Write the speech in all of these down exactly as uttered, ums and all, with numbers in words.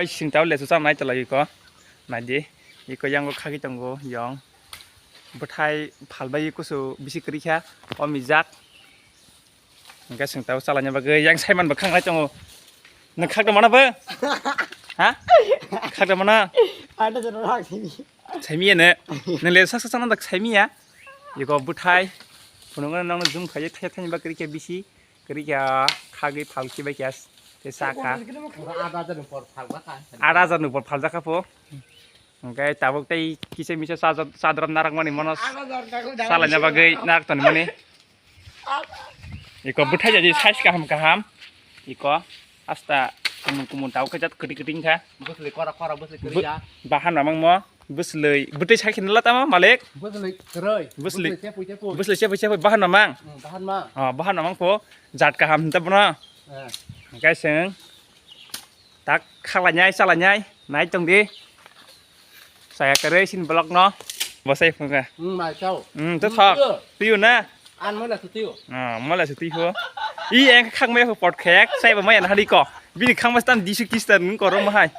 Singtao lesu cham nai chalai iko. Naidi. Iko yango khagwi tongo yong. Bwthai phalbai kusu bisi kwrwi kha. O mijak. Hingke singtao chalaina bagwi yang saiman bwkhang lai tongo. Nwng khakda mana bo? Ha? Khakda mana? Ada jero rak sini. Saimiya ne? Nwng le sak sak chana dak saimiya. Iko bwthai. Phunukno nangno zoom khaye thaya thani ba kwrwi khe bisi. Kwrwi kha khagwi phalki bai khe te sakha. Ada jero por phal bakha. Ada jero por phal jakha po. Hingke tabuk tei kisa misa sadra narakmani mono salaina bagwi narak tonimani. Iko bwthai jadi size kaham kaham. Iko asta kumun kumun tabuk khe jat kwtwi kwtwi wngkha. Bwsli kora kora bwsli kwrwi ya. Bahan mamang mo bwsli bwtwi sai kheno latama malik. Bwsli kwrwi. Bwsli. Bwsli sepui sepui. Bwsli sepui sepui bahan mamang. Hmm, bahan ma. Oh, bahan mamang po jat kaham hinta bono. Eh. Hingke seng. Tak khalainai chalainai nai tong di. Saya kwrwi sin vlog no. Bosai phunga. Hmm, mai chao. Hmm, to thok. Piu na. An mola sutiu. Ah, mola suti ho. I eng khak mai ho pot khek sai ba mai an hari ko. Bini khang mas tan disu kistan koro mahai.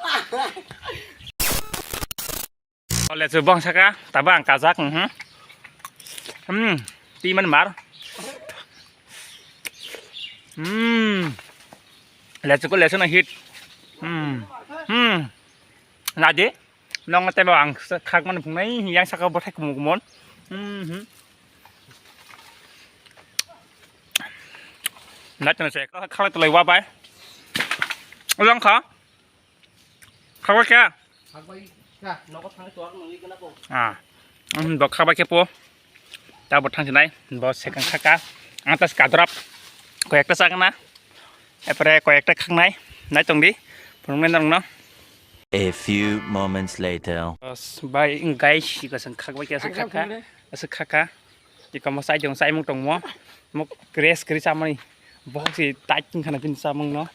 Ole chu bong saka, tabo ang kajak, mhm. Hmm, ti man mar. Hmm. Lechu ko lechu na hit. Hmm. Hmm. Naidi. Nong tebo ang khak man phungnai yang saka bothai kumun kumun. Hmm. Hmm. Nat na se khala tulai wa bai. Ulang kha. Khakbai kha? Khakbai kha, nogo thangwi tuak nungwi gana ko. Ah. Bo khakbai khe po. Ta bo thang sinai, bo second khaka. Ang ta skadrap. Koi ekta chakna. Epore koi ekta khaknai. Nai tong di. Phunuknai norokno. A few moments later. Bye guys, iko sang khakbai khe aswk khaka. Aswk khaka. Iko mo sai jong sai mung tongmo. Mo rest kwrwi chamani. Bohok si tight wngkha na bini chamung no.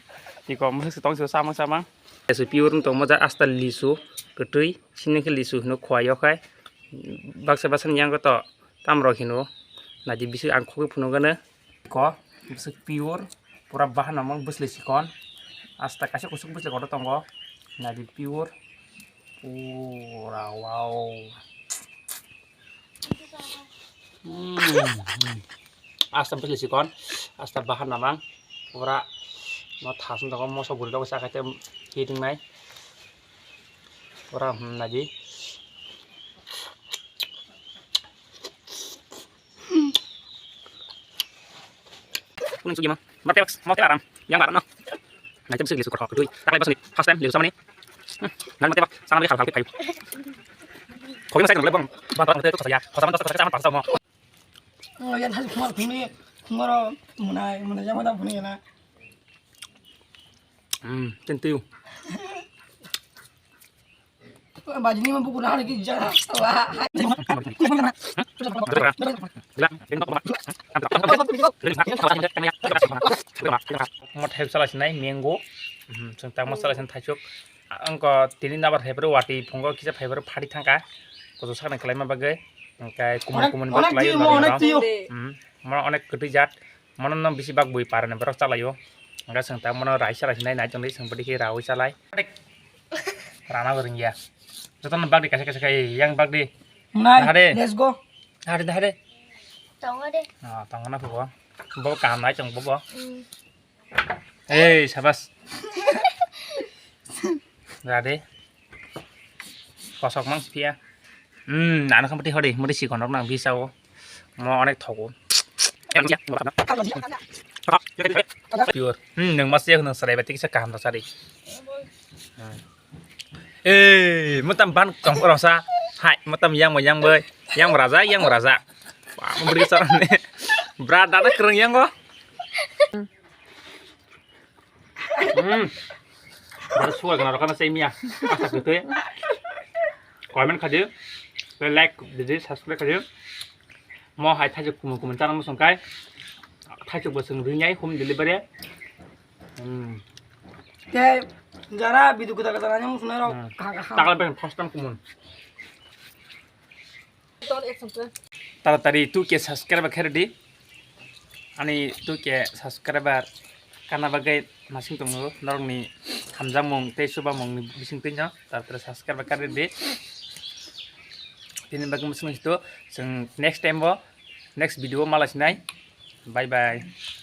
Iko mo se tong si chamang chamang. Lisu pure wng tongmo ja asta lisu kwtwi sini khe lisu hino khwai o khai. Baksa baksa ni yango to tam rok hino. Naidi bisi ang khogwi phunukgano. Iko bisi pure pura bahan namang bwsli sikon. Asta kaisa kusuk bwsli kotor tongo. Naidi pure. Pura wow. Hmm, hmm. Asta bwsli sikon, asta bahan namang, pura no thasung tongo, moso bwrwi rok chakha tei hit wngnai, pura, hmm, naidi. Kuning sugi ma. Mate bak, mate aram. Yang barat no. Nai tem sik lisu kothok dui. Taklai basni first time lisu samani. Hmm. Nan mate bak, sama ni khal khal kai. Khogi masai nang lebong. Ban ban mate to saya. Khosaman to saya sama pasal mo. Oh, yan hal khumar khumni, khumaro munai, munai yang mana khumni na. Hmm, tentiu. Bajini ma buku nahar ki jara. Mo thai salai sinai mango. Hmm, seng tangma salai sin thaisuk. Angko tini nabar phaibrw wati phungo kisa phaibrw phari thangka. Koso saknai kalaima bagwi. Angkai kumun kumun bak lai. Hmm, mo onek kwtwi jat. Mono no bisi bak bui parani borok chalaio. Hingke chwng ta mono raisa raisa nai nai tongdi chwng bwdikhe raui chalai. Rana bo rwngya. Jotono bakdi kaisa kaisa khai yang bakdi. Nai, dahade. Let's go. Dahade, dahade. Tongo de. Ah, tongo na phugo. Bo kaham nai tong bo bo. Hmm. Ei, sabas. Dahade. Kosok mang siphiya. Hmm, ano kha mati hori, mati sikon rok nang bisa o. Mo onek thogo. Pure. Hmm, nang mas yak nang sarai bati kisa kaham ta sari. Hmm. Eh, mutam ban tong rasa. Hai, mutam yang mo yang boy. Yang mo raja, yang mo raja. Wah, mo beri saran ni. Berat dana kereng yang ko. Hmm. Baru suai kena rokana sei mia. Asa gitu ya. Comment khadi. Like, jadi subscribe khadi. Mo hai thajak kumun kumun channel mo songkai. Thajak bo song rinyai home delivery. Hmm. Te jara bidu kuda kuda nanya mo sunai rok. Hmm. Kha kha kha. Takal ben first time kumun. Taratari two K subscriber khe rwdi. Ani two K subscriber kana bagwi masing tongo norokni hamjakmung tei chubamungni bising twi no tar tar subscribe kari di. Tini bagwi mwswk to chwng next time bo next video o malai sinai. Bye bye.